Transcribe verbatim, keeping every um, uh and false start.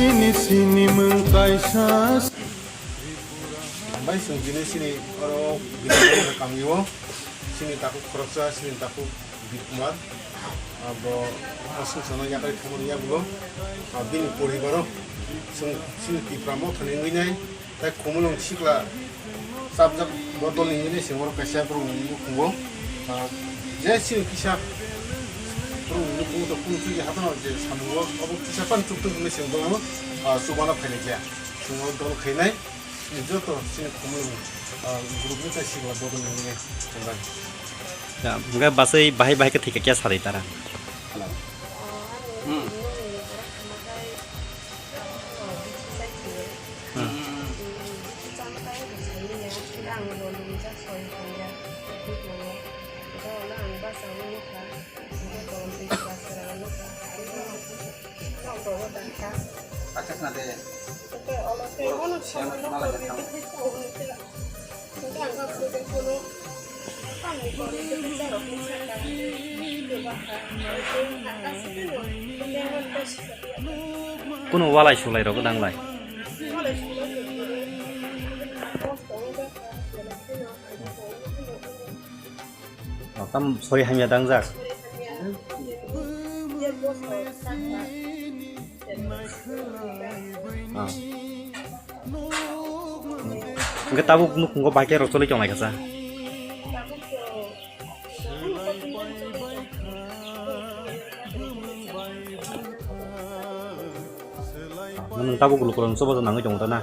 Nini sinimung kaisa. Hambai chwng tini chini oro Bini kamio chini takhuk khoroksa, chini takhuk Bir Kumar. Abo aswk sana yakarwi thangmani yagulo. Bini poribaro chwng chini Tipra Mothani wngwi nai. Tai Khumulwng sikla chapjak bodolni hwnwi se oro kaisa borokni nukhungo, ah, je chini kisa borokni nukhungo to kunu chukya haphano je samungo obo kisa pan chuktuk hwnwi se bono, ah, chubana phailaiya. Chwng o dol khainai chini joto chini Khumulwng, ah, groupni tai sikla bodolni hwnwi chwng bai. Ya, hwnkhe bwsai bahai bahai khe thwikha kya sadai tara? Hmm. Kuno walai sulai rok nanglai. O, tam sori hamya dangjak. Ah. Hwnkhe tabuk nukhungo bahai khe rok choli tonglai kha sa. Nwng tabuk lukurok chobajak nangwi tongo ta na?